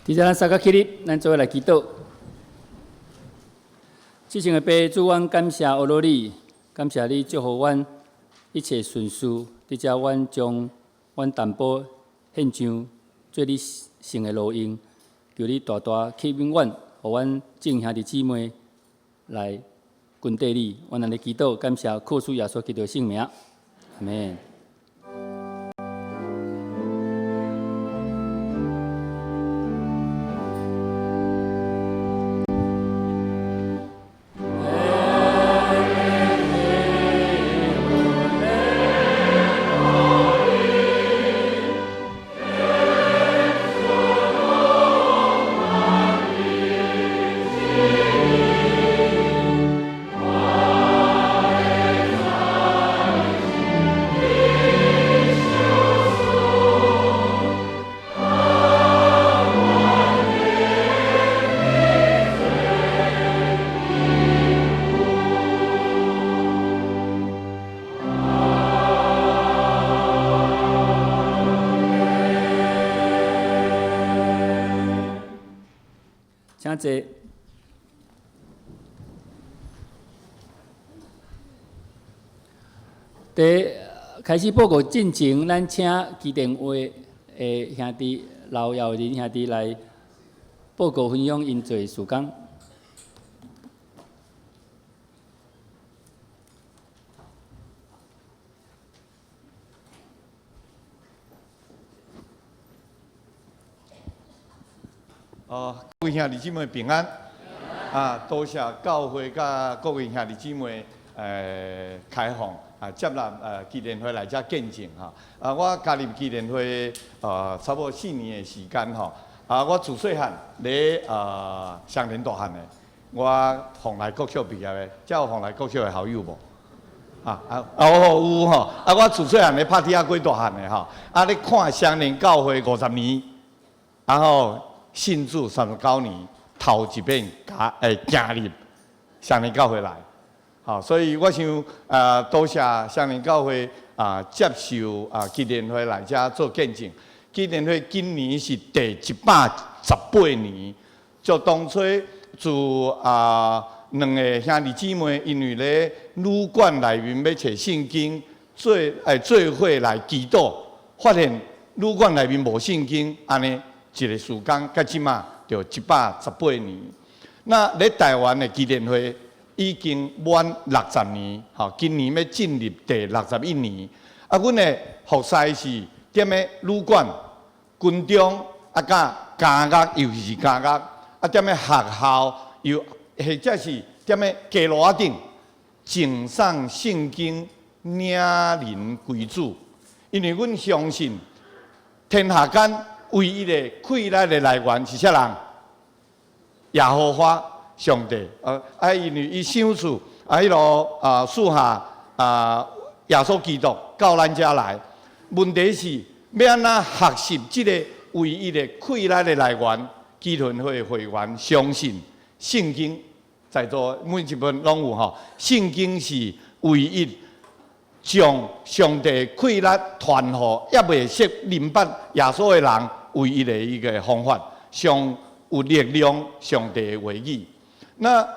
Speaker 1: 佇遮咱三個起立，咱做伙來祈禱。至聖的父，主，阮感謝阿羅你，感謝你祝福阮一切順遂。佇遮阮將阮擔保獻上，做你聖的奴用，求你大大啟敏阮，予阮眾兄弟姊妹來跟綴你。阮按呢祈禱，感謝靠主耶穌基督聖名，阿門。請坐。佇開始報告進前，咱請基電會的兄弟劉耀仁兄弟來報告分享𪜶做的事工。
Speaker 3: 哦，各位兄弟姊妹平安。啊，多謝教會佮各位兄弟姊妹，開放啊，接納基電會來遮見證吼。啊，我加入基電會差不多4年的時間吼。啊，我自細漢咧雙連大漢的，我鳳來國小畢業的，遮有鳳來國小的校友無？啊啊哦有吼。啊，我自細漢咧拍鐵仔過大漢的吼。啊，咧看雙連教會50年，然後信主39年，頭一遍加行入雙連教會來，好，所以我想多謝雙連教會啊接受啊基電會來遮做見證。基電會今年是第118年，就當初自啊兩个兄弟姊妹，因為咧旅館內面欲揣聖經，做伙來祈禱，發現旅館內面無聖經，按呢一个時間到這馬就118年。那咧台灣的基電會已經滿60年，吼，今年欲進入第61年。啊，阮的服侍是踮咧旅館、軍中，啊，佮監獄，尤其是監獄，啊，踮咧學校，又或者是踮咧街路仔頂，贈送聖經領人歸主。因為阮相信天下間唯一的氣力的來源是啥人？耶和華上帝。啊，因為伊賞賜啊，彼囉啊，賜下啊，耶穌基督到咱遮來。問題是欲按怎學習這个唯一的氣力的來源？基電會會員相信聖經，在座每一本攏有吼。聖經是唯一將上帝氣力傳予猶未識認捌耶穌的人唯一的一个方法，上有力量上帝的話語。那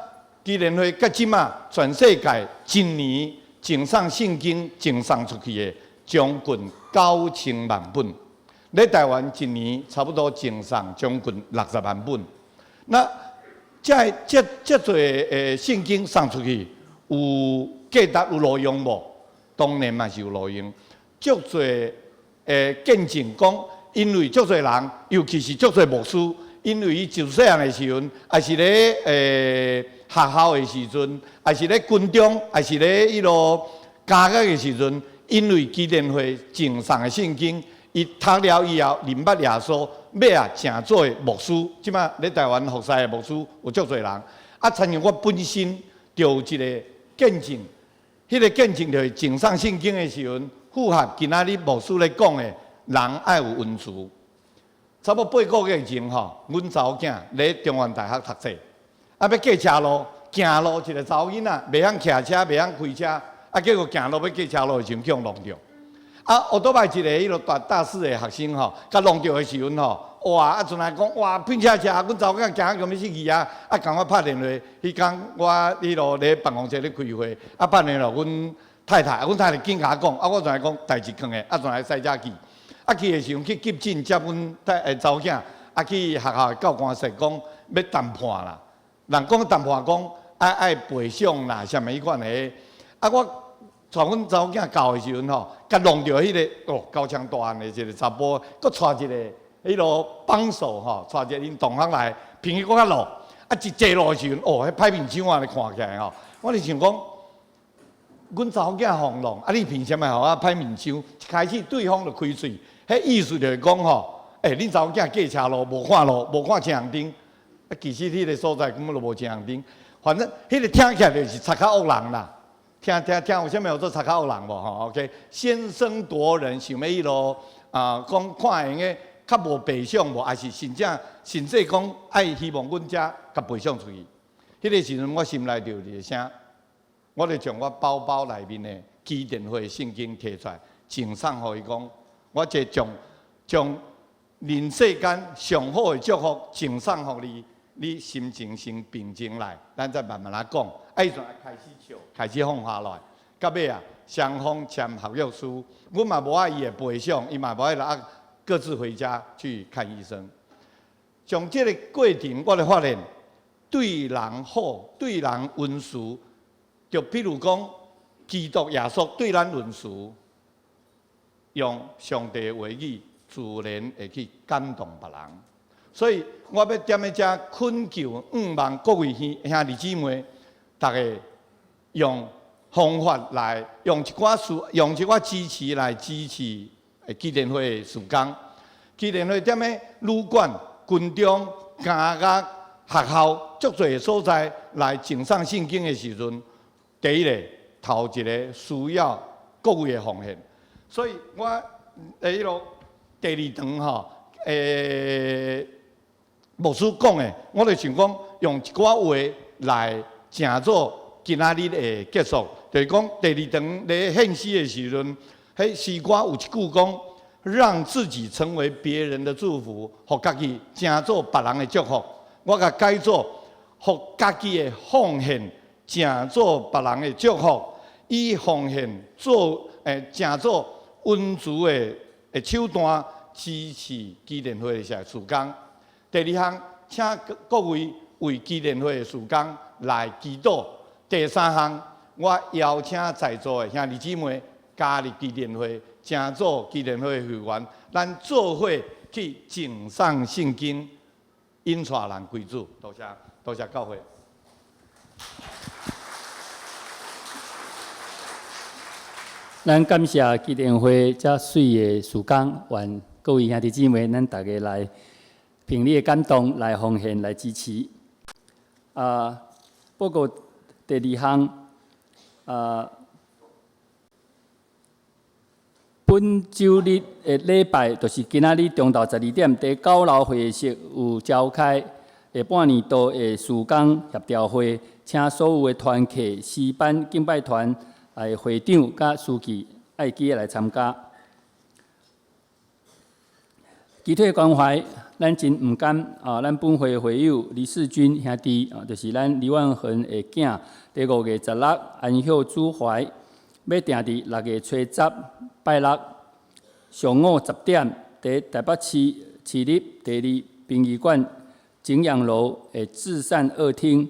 Speaker 3: 基電會到這馬全世界一年贈送聖經贈送出去的將近9000萬本，咧台灣一年差不多贈送將近60萬本。那這這這濟聖經送出去有價值有路用無？當然嘛是有路用。足濟見證講，因為足濟人，尤其是足濟牧師，因為伊自細漢的時陣，抑是咧學校的時陣，抑是咧軍中，抑是咧彼囉監獄的時陣，因為基電會贈送的聖經，伊讀了以後，認捌耶穌，尾仔成做牧師。這馬咧台灣服侍的牧師有足濟人。啊，親像我本身就有一个見證，彼个見證就是贈送聖經的時陣，符合今仔日牧師咧講的，人愛有恩慈。差不多8個月前吼，阮查某囝咧中原大學讀冊，啊，欲過車路，行路一个查某囡仔袂曉騎車，袂曉開車，啊，結果行路欲過車路的時陣，予人挵著。啊，後倒擺一个彼囉大大四的學生吼，共挵著的時陣吼，哇！啊，陣來講哇，噴車車，阮查某囝驚甲欲死去啊！啊，共我拍電話，彼工我彼囉咧辦公室咧開會，啊，拍電話予阮太太，阮太太緊共我講，啊，我陣來講代誌囥的，啊，陣來駛車去，啊，去的時陣去急診接阮太查某囝，啊，去學校的教官室講欲談判啦，人講談判講愛愛賠償啦，啥物彼款的，啊，我帶阮查某囝到的時陣吼，共挵著彼个哦，高槍大漢的一个查埔，閣帶一个彼囉幫手吼，帶一个𪜶同學來，朋友閣較老，啊，一坐落的時陣，哦，彼歹面相按呢看起來吼，我就想講，阮查某囝予弄，啊，你憑啥物予我歹面相？一開始對方就開喙，彼意思就是講吼，欸，恁查某囝過車路無看路，無看青紅燈，啊，其實彼个所在根本就無青紅燈，反正彼个聽起來就是賊較惡人啦。聽聽聽有啥物叫做賊較惡人無吼？OK，先聲奪人，想欲彼囉啊，講看會用較無賠償無，抑是甚至甚至講愛希望阮遮共賠償出去。彼个時陣我心內就有一个聲，我就將我包包內面的基電會聖經提出來，贈送予伊講，我這將將人世間上好的祝福贈送予你。你心情先平靜來，咱再慢慢仔講。啊，伊就開始笑，開始放下來。到尾啊，雙方簽合約書，阮嘛無愛伊的賠償，伊嘛無愛來啊，各自回家去看醫生。從這个過程，我就發現，對人好，對人溫慈，就比如講，基督耶穌對咱溫慈，用上帝的話語，自然會去感動別人。所以，我欲踮咧遮懇求、向望各位兄兄弟姊妹，逐家用方法來，用一寡事，用一寡支持來支持基電會的事工。基電會踮咧旅館、軍中、監獄、學校，足濟所在來傳送聖經的時陣，第一个頭一个需要各位的奉獻。所以我彼落第二堂吼，牧師講的，我就想講用一寡話來成做今仔日的結束。就是講第二堂咧獻詩的時陣，彼詩歌有一句講，讓自己成為別人的祝福，予家己成做別人的祝福。我共改做，予家己的奉獻成做別人的祝福，以奉獻做成做溫慈的手段，支持基電會的事工。第二項，請各位為基電會的事工來祈禱。第三項，我邀請在座的兄弟姊妹加入基電會，成做基電會的會員，咱做伙去傳送聖經，引帶人歸主。多謝，多謝教會。
Speaker 1: 咱感謝基電會遮媠的事工，願各位兄弟姊妹，咱逐家來憑你的感動來奉獻來支持。報告第二項，本週日的禮拜，就是今仔日中晝12點，佇九樓會議室有召開下半年度的事工協調會，請所有的團契、詩班、敬拜團的會長佮司儀愛記得來參加。肢體關懷，咱真毋甘啊！咱本會會友李世軍兄弟啊，就是咱李萬恆的囝，佇5月16安息主懷，欲定佇6月初10拜六上午10點，佇台北市市立第二殯儀館景陽樓的至善二廳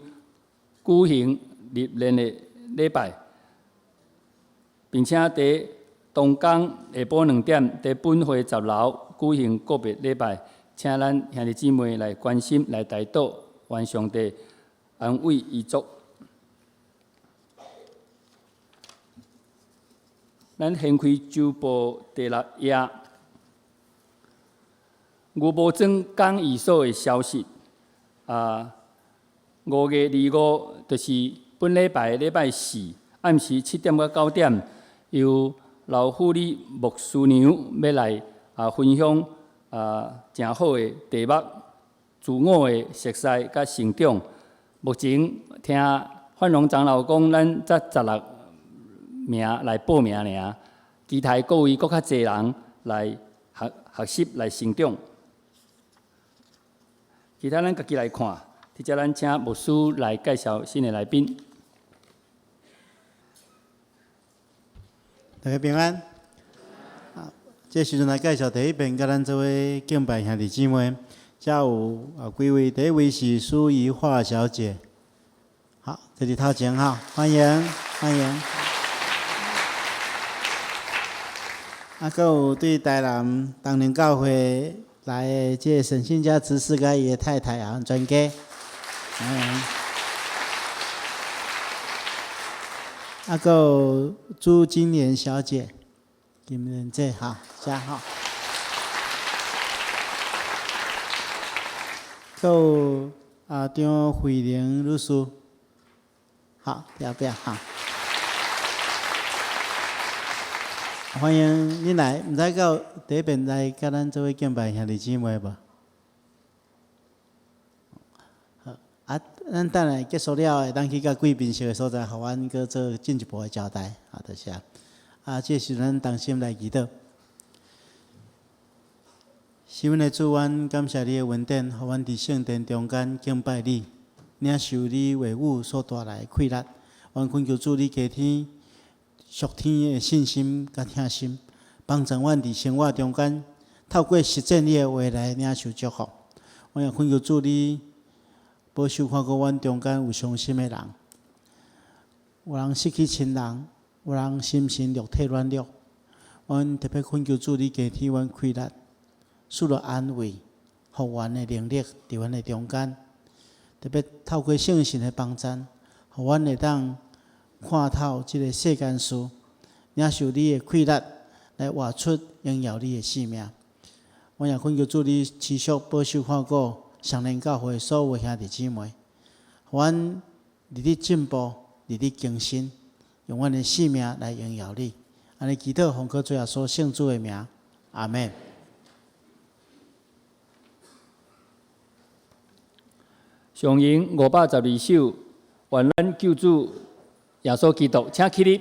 Speaker 1: 舉行入殮的禮拜，並且佇東港下晡2點，佇本會10樓舉行告別禮拜，請咱兄弟姊妹來關心、來代禱，願上帝安慰遺族。咱掀開週報第六頁，牛埔莊講義所的消息。5月25，就是本禮拜禮拜四暗時7點到9點，由劉富理牧師娘欲來分享誠好的題目，自我的熟似佮成長。目前聽范榮長老講，咱才16名來報名爾，期待各位閣較濟人來學學習來成長。其他咱家己來看，佇遮咱請牧師來介紹新的來賓。
Speaker 2: 大家平安。這時陣來介紹第一遍，佮咱做伙敬拜兄弟姊妹，遮有幾位，第一位是蘇怡樺小姐，好，這佇頭前哈，歡迎歡迎。閣有對台南東寧教會來的這个沈信嘉執事佮伊的太太啊，全家，歡迎。閣有朱金蓮小姐。金蓮姐，好，遮好。閣有張慧玲女士，好，佇後壁哈。歡迎恁來，毋知敢有第一遍來佮咱做伙敬拜兄弟姊妹無？好，咱等下結束了後，會當去到貴賓室的所在，予阮閣做進一步的交代，好，多謝。這時陣咱同心來祈禱。是。是阮的主，阮感謝你的恩典，予阮佇聖殿中間敬拜你，領受你話語所帶來的氣力。阮懇求主，你加添屬天的信心佮疼心，幫助阮佇生活中間透過實踐你的話來領受祝福。阮也懇求主，你保守看顧阮中間有傷心的人，有人失去親人，有人心神肉體軟弱。阮特別懇求主，你加添阮氣力，賜予安慰、復原的能力佇阮的中間。特別透過聖神的幫助，予阮會當看透這个世間事，領受你的氣力，來活出榮耀你的生命。阮也懇求主，你持續保守看顧雙連教會所有兄弟姊妹，予阮日日進步，日日更新，用阮的生命來榮耀你。按呢祈禱，奉靠主耶穌聖子的名，阿們。
Speaker 1: 上詠512首，願咱救主耶穌基督，請起立。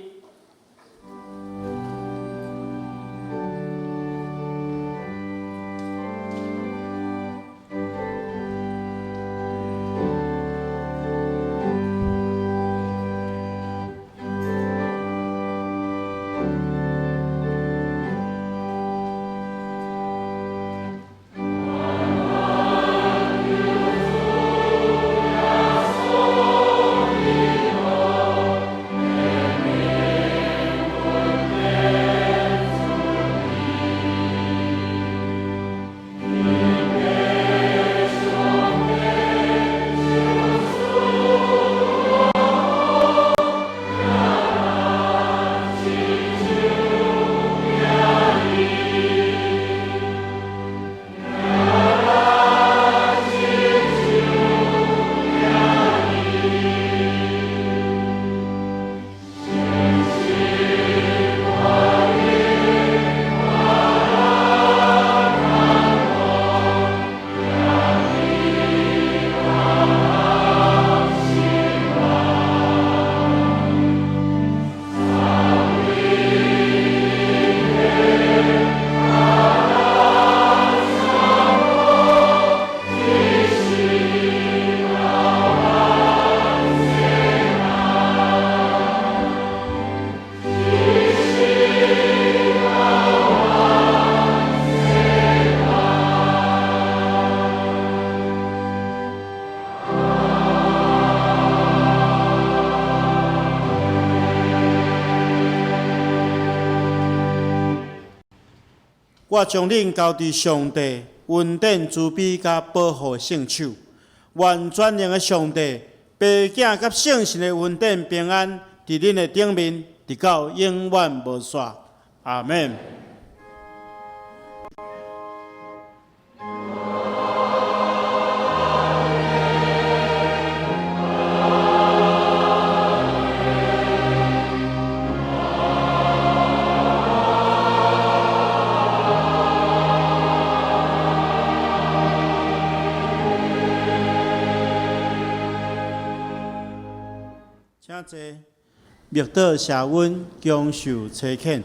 Speaker 2: 我將恁交佇上帝恩典、慈悲佮保護的聖手，願全能的上帝、父子佮聖神的恩典平安，佇恁的頂面，直到永遠無煞。阿們。請坐。默禱謝恩，享受差遣。